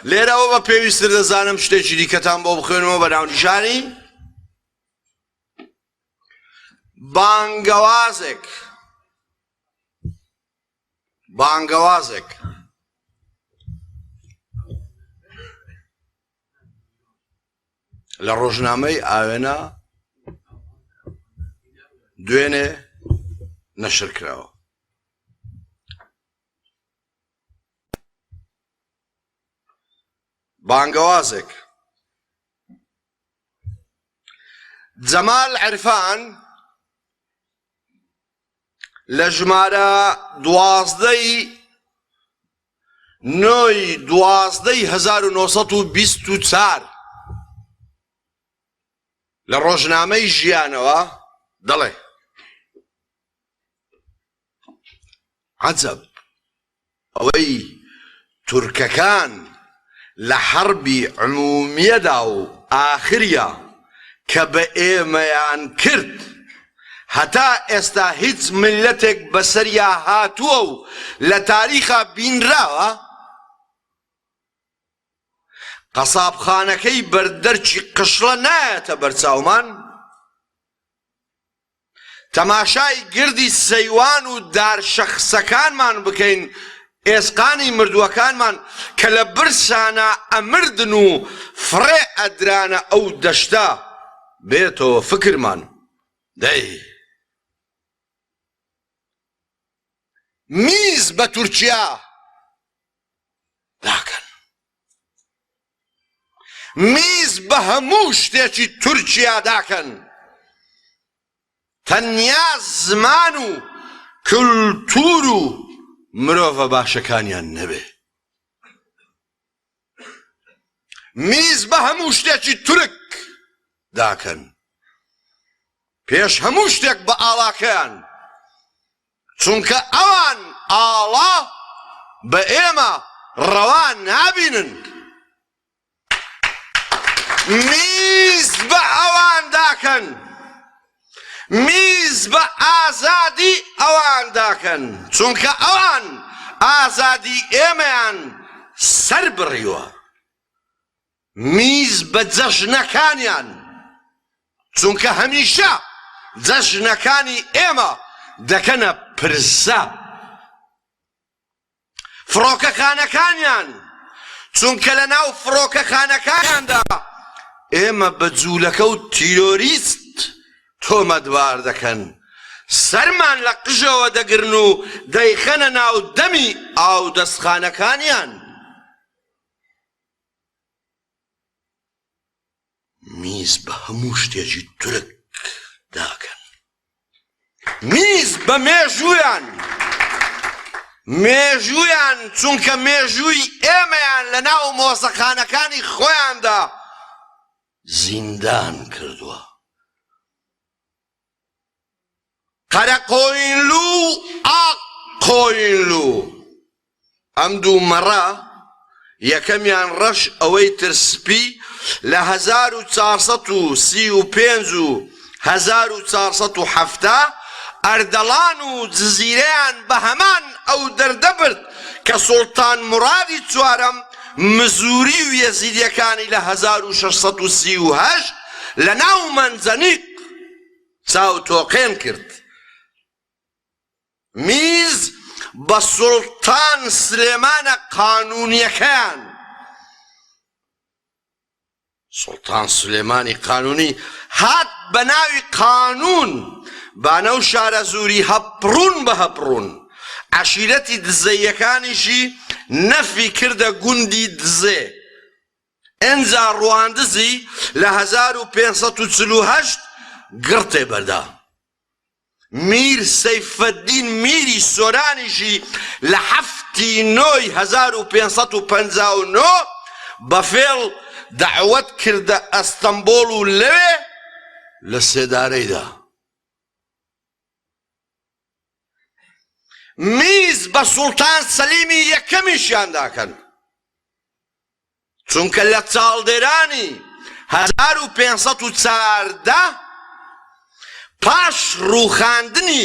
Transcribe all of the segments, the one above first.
لێرەوە بە پێویستتر دەزانم شتێکی دیکەتان بۆ بخوێنمەوە بە ناونیشانی بانگەوازێک بانگەوازێک لە ڕۆژنامەی ئاوێنە دوێنێ نەشر کراوە. بانگەوازێک جەمال عرفان لە ژمارە دوازدەی نۆی دوازدەی 1924 لە ڕۆژنامەی ژیانەوە دەڵێ عەجەب ئەوەی تورکەکان لە حەڕبی عمومیەدا و ئاخریا کە بە ئێمەیان کرد هەتا ئێستا هیچ میللەتێک بەسەریا هاتووە و لە تاریخا بینراوە؟ قەسابخانەکەی بەردەرکی قشڵە نایەتە بەرچاومان؟ تەماشای گردی سەیوان و دارشەخسەکانمان بکەین، ئێسقانی مردووەکانمان کە لە برسانا ئەمردن و فڕێ ئەدرانە ئەو دەشتە، بێتەوە فکرمان. دەی میز بە تورکیا داکەن. میز بە هەموو شتێکی تورکیا داکەن تەنیا زمان و کولتوور و مرۆڤە باشەکانیان نەبێ. میز بە هەموو شتێکی تورک داکەن پێش هەموو شتێک بە ئاڵاکەیان چونکە ئەوان ئاڵا بە ئێمە ڕەوا نابینن. میز بە ئەوان داکەن، میز بە ئازادی ئەوان داکەن، چونکە ئەوان ئازادی ئێمەیان سەر بڕیوە. میز بە جەژنەکانیان، چونکە هەمیشە جەژنەکانی ئێمە دەکەنە پرسە. فڕۆکەخانەکانیان، چونکە لەناو فڕۆکەخانەکانیاندا ئێمە بە جوولەکە و تیرۆریست تۆمەتبار دەکەن، سەرمان لە قژەوە دەگرن و دەیخەنە ناو دەمی ئاودەستخانەکانیان. میز بە هەموو شتێکی تورک داکەن. میز بە مێژوویان، مێژوویان چونکە مێژووی ئێمەیان لە ناو مۆزەخانەکانی خۆیاندا زیندان کردووە. قەرەقۆینلو و ئاق قۆینلو ئەم دوو مەڕە یەکەمیان ڕەش ئەوەی تر سپی لە 1435 و 1470 ئەردەڵان و جزیرەیان بە هەمان ئەو دەردە برد کە سوڵتان مورادی چوارەم مزوری و یەزیدیەکانی لە 1638 لە ناو مەنجەنیق چاو تۆقێن کرد. میز بە سوڵتان سلێمانە قانوونیەکەیان. سوڵتان سلێمانی قانوونی هات بە ناوی قانوون بانە و شارەزووری هەپڕوون بە هەپڕوون. عەشیرەتی دزەییەکانیشی نەفی کردە گوندی دزێ. ئنجا ڕواندزی لە 1548 گڕ تێبەردا. میر سەیفەدین میری سۆرانیشی لە حەفتی نۆی 1559 بە فێڵ دەعوەت کردە ئەستەمبۆڵ و لەوێ لە سێدارەی دا. میز بە سوڵتان سەلیمی یەکەمیشیان داکەن. چونکە لە چاڵدێرانی 1514 پاش ڕووخاندنی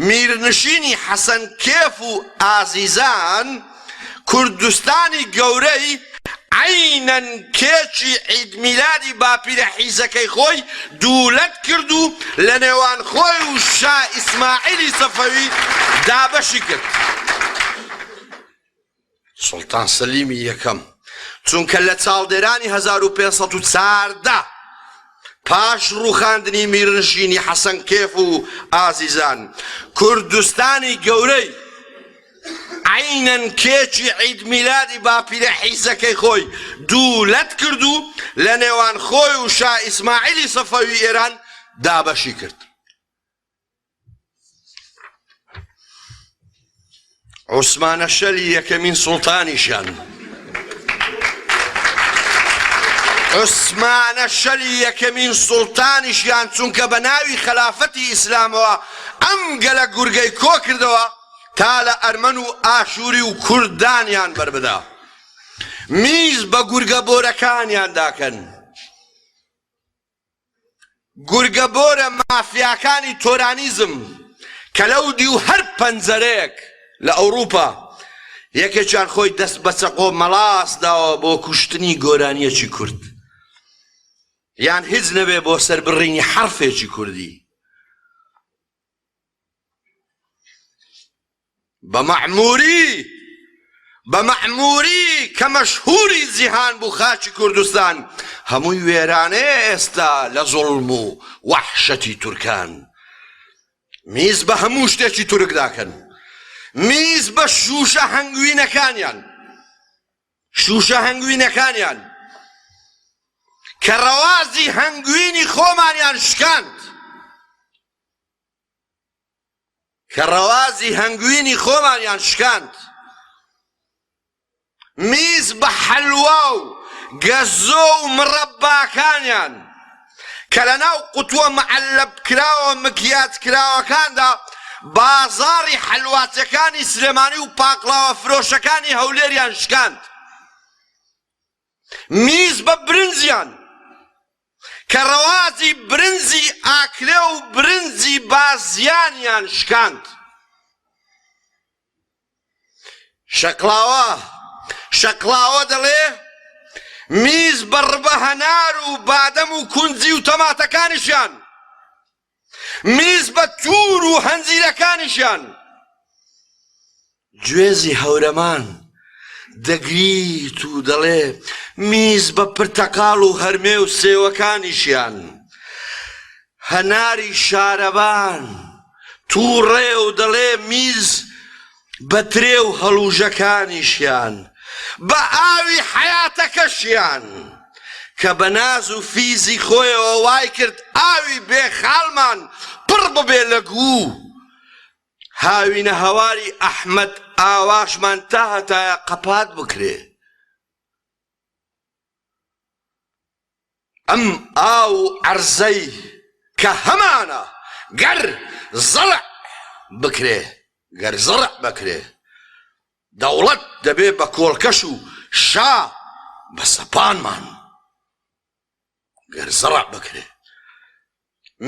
میرنشینی حەسەن کێف و ئازیزان، کوردستانی گەورەی. عەینەن کێکی عید میلادی باپیرە حیزەکەی خۆی دوولەت کرد و لە نێوان خۆی و شا ئیسماعیلی سەفەوی دابەشی کرد. سوڵتان سەلیمی یەکەم چونکە لە چاڵدێرانی 1514 پاش ڕووخاندنی میرنشینی حەسەن کێف و ئازیزان کوردستانی گەورەی عەینەن کێکی عید میلادی باپیرە حیزەکەی خۆی دوولەت کرد و لە نێوان خۆی و شا ئیسماعیلی سەفەوی ئێران دابەشی کرد. عوسمانە شەلی یەکەمین سوڵتانیشیان عوسمانە شەلی یەکەمین سوڵتانیشیان چونکە بە ناوی خەلافەتی ئیسلامەوە ئەم گەلە گورگەی کۆ کردەوە تا لە ئەرمەن و ئاشووری و کوردانیان بەربدا میز بە گورگە بۆرەکانیان داکەن. گورگە بۆرە مافیاکانی تۆرانیزم کە لەو دیو هەر پەنجەرەیەک لە ئەوروپا یەکێکیان خۆی دەست بە چەقۆ مەڵاس داوە بۆ کوشتنی گۆرانیەکی کورد یان هیچ نەبێ بۆ سەربڕینی حەرفێکی کوردی. بە مەعموری بە مەعموری کە مەشهوری جیهان بوو خاکی کوردستان هەمووی وێرانەیە ئێستا لە زوڵم و وەحشەتی تورکان میز بە هەموو شتێکی تورک داکەن میز بە شوشە هەنگوینەکانیان شوشە هەنگوینەکانیان کە ڕەوازی هەنگوینی خۆمانیان شکاند کە ڕەوازی هەنگوینی خۆمانیان شکاند، میز بە حەلوا و گەزۆ و مڕەباکانیان کە لەناو قوتووە مەعەلەبکراوە مکیاجکراوەکاندا بازاڕی حەلواچەکانی سلێمانی و پاقلاوە فرۆشەکانی هەولێریان شکاند، میز بە برنجیان کە ڕەواجی برنجی ئاکرێ و برنجی بازیانیان شکاند. شەقڵاوە شەقڵاوە دەڵێ میز بە ڕبە هەنار و بادەم و کونجی و تەماتەکانیشیان میز بە تور و هەنجیرەکانیشیان گوێزی هەورەمان دەگریت و دەڵێ میز بە پرتەقاڵ و هەرمێ و سێوەکانیشیان هەناری شارەبان تووڕەیە و دەڵێ میز بە ترێ و هەڵوژەکانیشیان بە ئاوی حەیاتەکەشیان کە بە ناز و فیزی خۆیەوە وای کرد ئاوی بێخاڵمان پڕ ببێ لە گوو هاوینە هەواری ئەحمەد ئاواشمان تا هەتایە قەپات بکرێ. ئەم ئاو و عەرزەی کە هەمانە گەر زەڕع بکرێ گەر زەڕع بکرێ دەوڵەت دەبێ بە کۆڵکەش و شا بە سەپانمان. گەر زەڕع بکرێ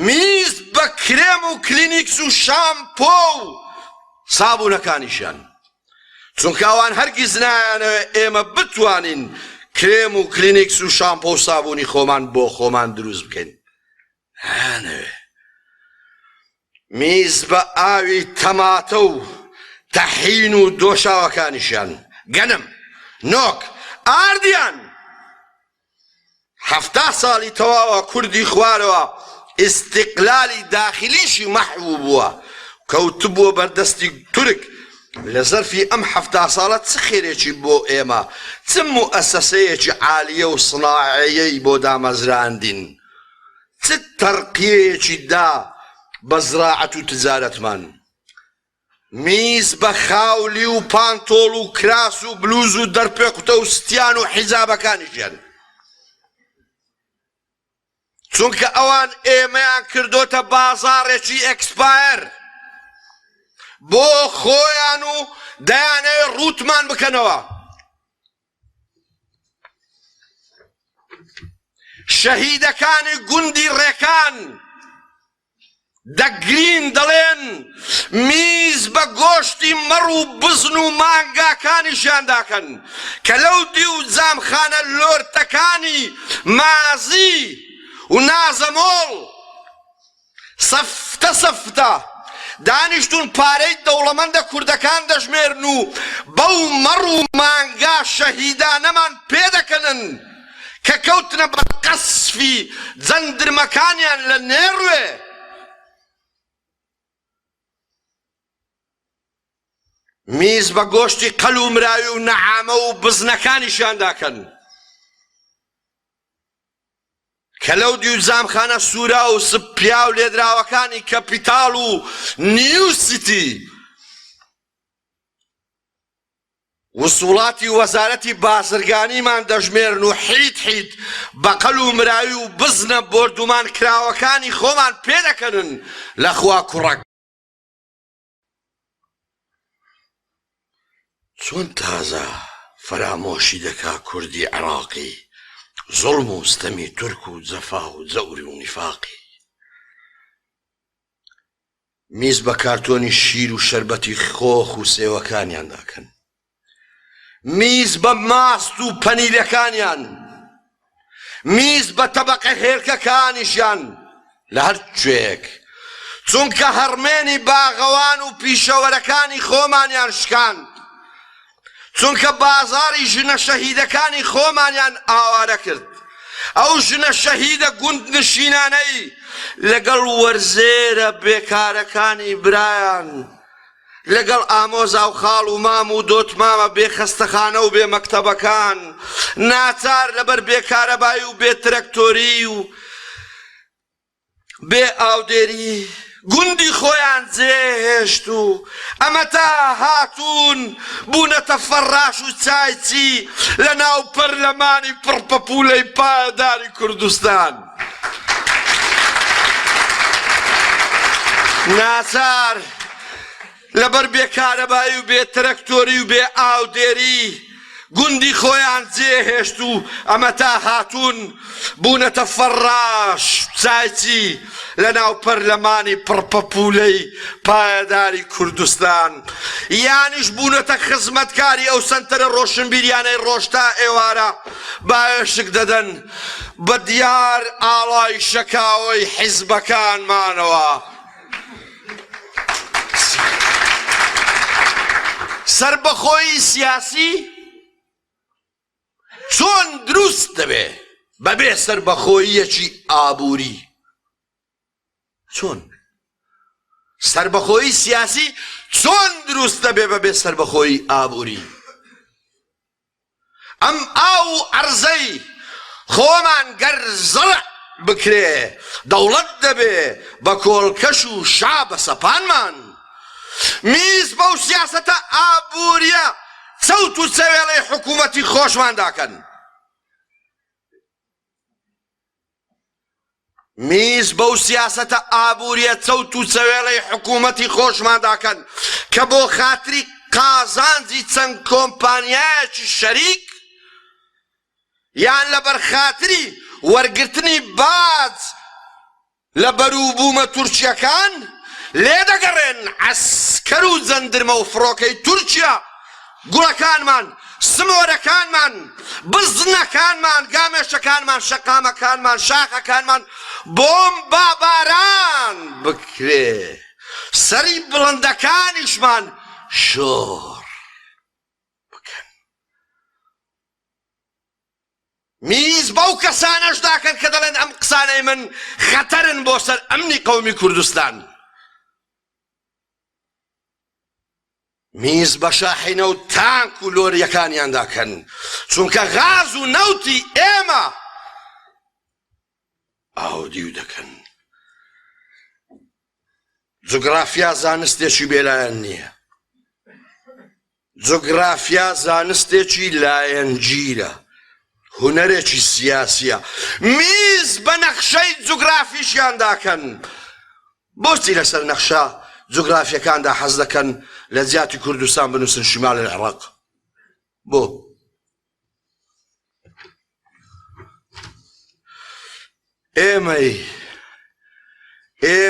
میز بە کرێم و کلینیکس و شامپۆ و سابوونەکانیشیان چونکە ئەوان هەرگیز نایانەوێ ئێمە بتوانین کرێم و کلینیکس و شامپۆ و سابوونی خۆمان بۆ خۆمان دروست بکەین نایانەوێ میز بە ئاوی تەماتە و تەحین و دۆشاوەکانیشیان گەنم نۆک ئاردیان 70 ساڵی تەواوە کوردی خوارەوە ئیستیقلالی داخلیشی مەحو بووە کەوتبووە بەردەستی تورک لە زەرفی ئەم 70 ساڵە چ خێرێکی بۆ ئێمە چ موئەسەسەیەکی عالیە و سناعەیەی بۆ دامەزراندین چ تەرقیەیەکی دا بە زراعەت و تجارەتمان میز بە خاولی و پانتۆڵ و کراس و بلوز و دەرپێکوتە و ستیان و حیجابەکانیشیان چونکە ئەوان ئێمەیان کردۆتە بازاڕێکی expire بۆ خۆیان و دەیانەوێت ڕووتمان بکەنەوە. شەهیدەکانی گوندی ڕێکان. دەگرین دەڵێن میز بە گۆشتی مەڕ و بزن و مانگاکانیشیان داکەن کە لەو دیو جامخانە لۆرتەکانی مازی و نازەمۆڵ سەفتە سەفتە دانیشتوون پارەی دەوڵەمەندە کوردەکان دەژمێرن و بەو مەڕ و مانگا شەهیدانەمان پێدەکەنن کە کەوتنە بەر قەسفی جەندرمەکانیان لە نێڕوێ. میز بە گۆشتی قەل و مراوی و نەعامە و بزنەکانیشیان داکەن. کە لەو دیو جامخانە سوورا و سپیاو لێدراوەکانی کەپیتاڵ و نیو سیتی وسوڵاتی وەزارەتی بازرگانیمان دەژمێرن و حیت حیت بەقەل و مراوی و بزنە بۆردومان کراوەکانی خۆمان پێدەکەنن لەخوا کوڕەک. چۆن تازە فەرامۆشی دەکا کوردی عێڕاقی زوڵم و ستەمی تورک و جەفا و جەوری و نیفاقی. میز بە کارتۆنی شیر و شەربەتی خۆخ و سێوەکانیان داکەن. میز بە ماست و پەنیرەکانیان. میز بە تەبەقە هێلکەکانیشیان لە هەر کوێیەک، چونکە هەڕمێنی باغەوان و پیشەوەرەکانی خۆمانیان شکاند، چونکە بازاڕی ژنە شەهیدەکانی خۆمانیان ئاوارە کرد، ئەو ژنە شەهیدە گوندنشینانەی لەگەڵ وەرزێرە بێکارەکانی برایان، لەگەڵ ئامۆزا و خاڵ و مام و دۆتمامە بێ خەستەخانە و بێ مەکتەبەکان، ناچار لەبەر بێ کارەبایی و بێ ترەکتۆری و بێ ئاودێری گوندی خۆیان جێهێشت و ئەمەتا هاتوون بوونەتە فەڕاش و چایچی لە ناو پەرلەمانی پڕپەپوولەی پایەداری کوردستان. ناچار لەبەر بێ کارەبایی و بێ ترەکتۆری و بێ ئاودێری گوندی خۆیان جێهێشت و ئەمە تا هاتوون بوونەتە فەڕاش چایچی لەناو پەرلەمانی پڕپەپوولەی پایەداری کوردستان یانیش بوونەتە خزمەتکاری ئەو سەنتەرە ڕۆشنبیریانەی ڕۆژ تا ئێوارە باوێشک دەدەن بە دیار ئاڵای شەکاوەی حیزبەکانمانەوە. سەربەخۆیی سیاسی چۆن دروست دەبێ بەبێ سەربەخۆییەکی ئابووری؟ چۆن سەربەخۆیی سیاسی چۆن دروست دەبێ بەبێ سەربەخۆیی ئابووری؟ ئەم ئاو و عەرزەی خۆمان گەر زەرع بکرێ دەوڵەت دەبێ بە کۆڵکەش و شا بە سەپانمان. میز بەو سیاسەتە ئابووریە چەوت و چەوێڵەی حکوومەتی خۆشمان داکەن. میز بەو سیاسەتە ئابووریە چەوت و چەوێڵەی حکوومەتی خۆشمان داکەن کە بۆ خاتری قازانجی چەند کۆمپانیایەکی شەریک یان لەبەر خاتری وەرگرتنی باج لە بەروبوومە تورکیەکان لێدەگەڕێن عەسکەر و جەندرمە و فڕۆکەی تورکیا گوڵەکانمان، سمۆرەکانمان، بزنەکانمان، گامێشەکانمان، شەقامەکانمان، شاخەکانمان بۆمباباران بکرێ، سەری بڵندەکانیشمان شۆڕ بکەن. میز بەو کەسانەش داکەن کە دەڵێن ئەم قسانەی من خەتەرن بۆ سەر ئەمنی قەومی کوردستان. میز بە شاحینە و تانک و لۆریەکانیاندا کەن چونکە غاز و نەوتی ئێمە ئاودیو دەکەن. جوگرافیا زانستێکی بێلایەن نییە. جوگرافیا زانستێکی لایەنگیرە، هونەرێکی سیاسیە. میز بە نەخشەی جوگرافیشیان داکەن. بۆچی لەسەر نەخشە جوگرافیەکاندا حەز دەکەن لە جیاتی کوردستان بنووسن شمال العراق؟ بۆ؟ ئێمەی.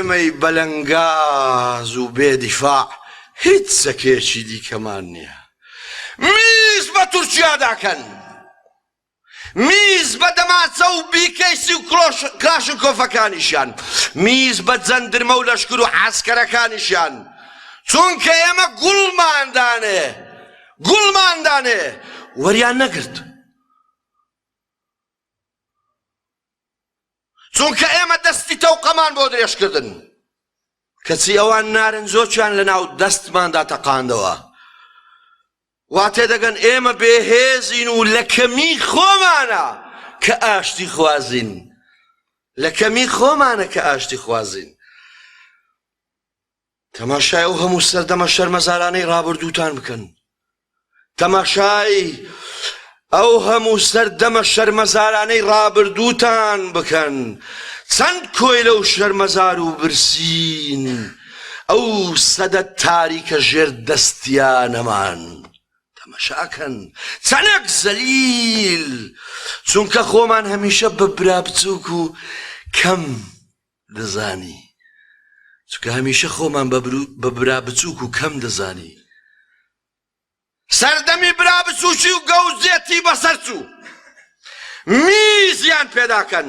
ئێمەی بەلەنگاز و بێ دیفاع هیچ چەکێکی دیکەمان نییە. میز بە تورکیادا کەن. میز بە دەمانچە و بیکەیسی و کلاشنکۆفەکانیشیان، میز بە جەندرمە و لەشکر و عەسکەرەکانیشیان، چونکە ئێمە گوڵمان دانێ، گوڵمان دانێ، وەریان نەگرت. چونکە ئێمە دەستی تەوقەمان بۆ درێژکردن، کەچی ئەوان نارنجۆکیان لەناو دەستماندا تەقاندەوە. وا تێدەگەن ئێمە بێهێزین و لە کەمی خۆمانە کە ئاشتی خوازین، لە کەمی خۆمانە کە ئاشتی خوازین. تەماشای ئەو هەموو سەردەمە شەرمەزارانەی ڕابردووتان بکەن، تەماشای ئەو هەموو سەردەمە شەرمەزارانەی ڕابردووتان بکەن، چەند کۆیلە و شەرمەزار و برسین، ئەو سەدە تاریکە ژێر دەستیانەمان تەمەشاکەن چەنێک زەلیل، چونکە خۆمان هەمیشە بە برا بچووک و کەم دەزانی، چونکە هەمیشە خۆمان بە برا بچووک و کەم دەزانی. سەردەمی برا بچووکی و گەوجێتی بەسەر چوو. میزیان پێداکەن،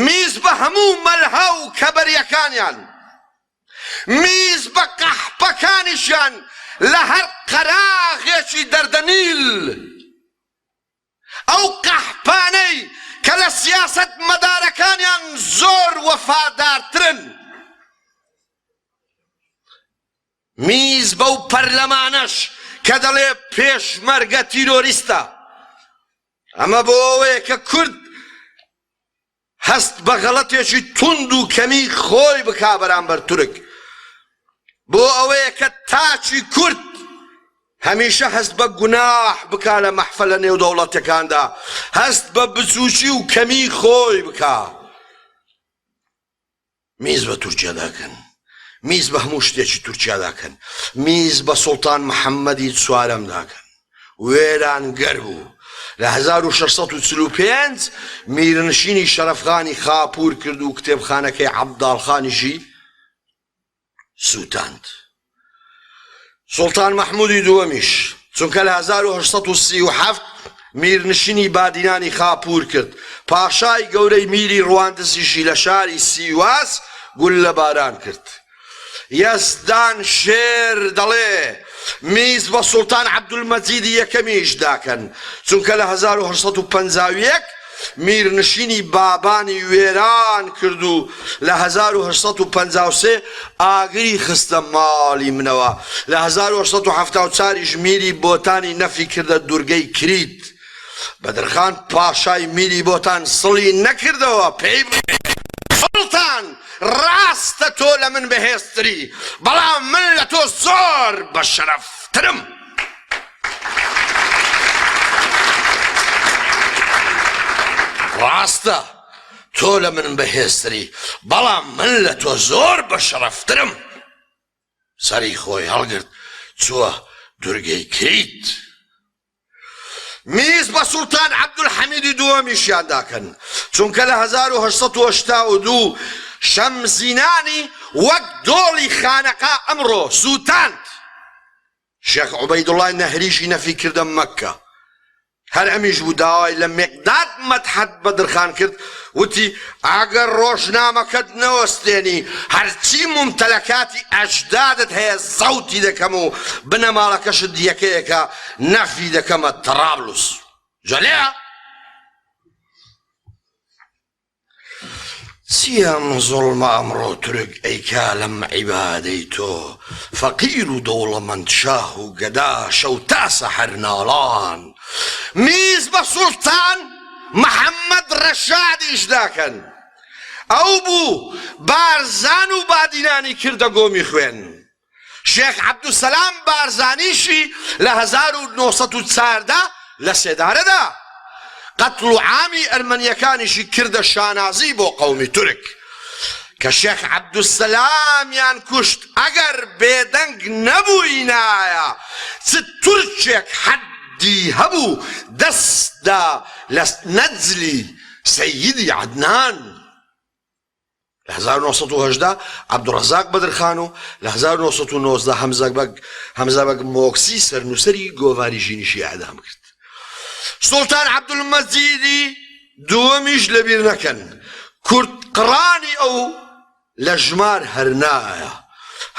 میز بە هەموو مەلها و کەبەریەکانیان، میز بە قەحپەکانیشیان لە هەر قەراغێکی دەردەنیل. ئەو قەحپانەی کە لە سیاسەت مەدارەکانیان زۆر وەفادارترن. میز بەو پەرلەمانەش کە دەڵێ پێشمەرگە تیرۆریستە. ئەمە بۆ ئەوەیە کە کورد هەست بە غەڵەتێکی توند و کەمی خۆی بکا بەرامبەر تورک. بۆ ئەوەیە کە تاکی کورد هەمیشە هەست بە گوناح بکا لە مەحفەلە نێودەوڵەتیەکاندا، هەست بە بچوکی و کەمی خۆی بکا. میز بە تورکیا داکەن، میز بە هەموو شتێکی تورکیا داکەن، میز بە سوڵتان محەممەدی چوارەم داکەن. وێرانگەر بوو. لە 1645 میرنشینی شەرەفخانی خاپوور کرد و کتێبخانەکەی عەبداڵخانیشی سووتاند. سوڵتان مەحموودی دووەمیش چونکە لە 1837 میرنشینی بادینانی خاپوور کرد، پاشای گەورەی میری ڕواندزیشی لە شاری سیواس گوللەباران کرد. یەزدان شێر دەڵێ، میز بە سوڵتان عەبدولمەجیدی یەکەمیش داکەن، چونکە لە 1851 میرنشینی بابانی وێران کرد و لە 1853 ئاگری خستە ماڵی منەوە، لە 1874 یش میری بۆتانی نەفی کردە دورگەی کریت. بەدرخان پاشای میری بۆتان سڵی نەکردەوە پێی بڵێ، سوڵتان ڕاستە تۆ لە من بەهێزتری، بەڵام من لە تۆ زۆر بەشەرەفترم. ڕاستە تۆ لە من بەهێزتری، بەڵام من لە تۆ زۆر بەشەڕەفترم. سەری خۆی هەڵگرت چووە دورگەی کریت. میز بە سوڵتان عەبدولحەمیدی دووەمیشیان داکەن، چونکە لە 1882 شەمزینانی وەک دۆڵی خانەقا ئەمڕۆ سووتاند. شێخ عوبەیدوڵای نەهریشی نەفی کردە مەککە. هەر ئەمیش بوو داوای لە مێقداد مەدحەت بەدرخان کرد، وتی، ئەگەر ڕۆژنامەکەت نەوەستێنی، هەرچی مومتەلەکاتی ئەژدادت هەیە زەوتی دەکەم و بنەماڵەکەشت یەکەیەکە نەفی دەکەمە تەڕابلوس. جەلێ! چی ئەم زوڵمە ئەمڕۆ تورک ئەیکا لەم عیبادەی تۆ فەقیر و دەوڵەمەند شاه و گەدا شەو تا سەحەر ناڵان میز بە سوڵتان محەممەد ڕەشادیش داکەن ئەو بوو بارزان و بادینانی کردە گۆمی خوێن شێخ عەبدولسەلام بارزانیشی لە 1914 لە سێدارە دا. قەتڵ و عامی ئەرمەنیەکانیشی کردە شانازی بۆ قەومی تورک. کە شێخ عەبدولسەلامیان کوشت ئەگەر بێدەنگ نەبووینایە چ تورکێک حەدی هەبوو دەست دا لە نەجلی سەیدی عەدنان. لە 1970 عەبدولڕەزاق بەدرخان و لە 1990 هەمزە بەگ هەمزە بەگ مۆکسی سەرنووسەری گۆڤاری ژینیشی ئیعدام کرد. سوڵتان عەبدولمەجیدی دووەمیش لەبیر نەکەن، کورد قڕانی ئەو لە ژمار هەر نایە.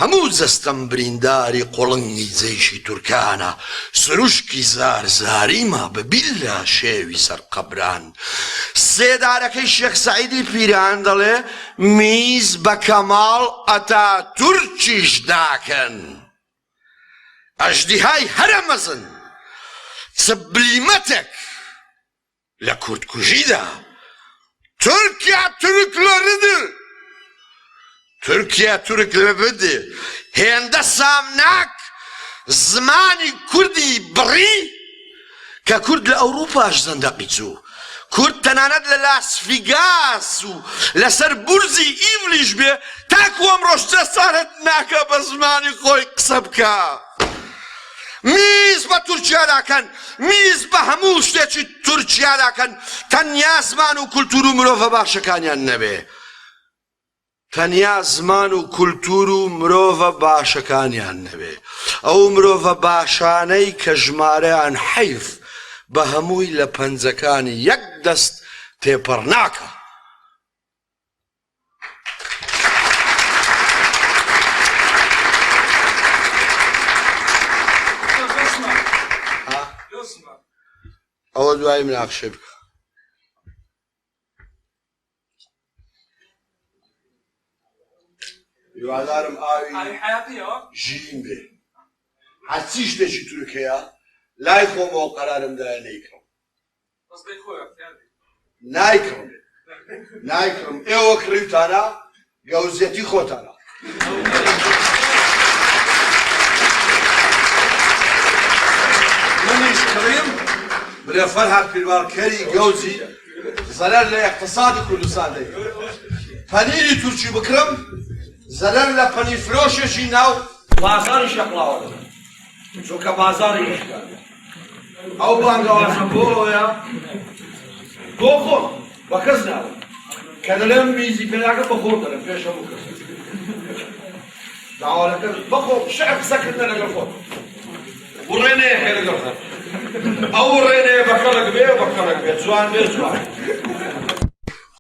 هەموو جەستەم برینداری قوڵنگی جەیشی تورکانە، سروشکی زار زاریمە بە بیللا شێوی سەر قەبران. سێدارەکەی شێخ سەعیدی پیران دەڵێ میز بە کەماڵ ئەتاتورکیش ناکەن. ئەژدیهای هەرە مەزن چ بلیمەتێک لە کوردکوژیدا تورکیا تورکلەرەدر تورکیا تورکلەرەدر هێندە سامناک زمانی کوردی بڕی کە کورد لە ئەوروپاش زەندەقی چوو کورد تەنانەت لە لاس فیگاس و لەسەر بورجی ئیڤلیش بێ تاکو ئەمڕۆش جەسارەت ناکا بە زمانی خۆی قسە بکا. میز بە تورکیا داکەن، میز بە هەموو شتێکی تورکیا داکەن، تەنیا زمان و کولتوور و مرۆڤە باشەکانیان نەبێ. تەنیا زمان و کولتوور و مرۆڤە باشەکانیان نەبێ. ئەو مرۆڤە باشانەی کە ژمارەیان حەیف بە هەمووی لە پەنجەکانی یەک دەست تێپەڕ ناکا. ئەوە دوای مناقشەی بکە. هیوادارم ئاوی ژین بێ. هەرچی شتێکی تورک هەیە لای خۆمەوە قەرارم دایە نەیکڕم. نایکڕم نایکڕم ئێوە کڕیوتانە گەوزیەتی خۆتانە. منیش کڕیم بلێ فەرهاد پیرباڵ کەری گەوجی زەرەر لە ئیقتسادی کوردستان دەیکا. پەنیری تورکی بکڕم زەرەر لە پەنیر فرۆشێکی ناو بازاڕی شەقڵاوە دەدەم چونکە بازاڕی وشکانە. ئەو بانگەوازە بۆ ئەوەیە بۆ خۆم بە کەس ناڵێم کە دەڵێم میزی پێناکەم بە خۆم دەڵێم پێش هەموو کەس داوا لەکەس بەخۆم شعر قسەکردنە لەگەڵ خۆم وڕێنەیە هەیە لەگەڵ خۆم ئەو وڕێنەیە بە کەڵک بێ بە کەڵک بێ جوان بێ جوان.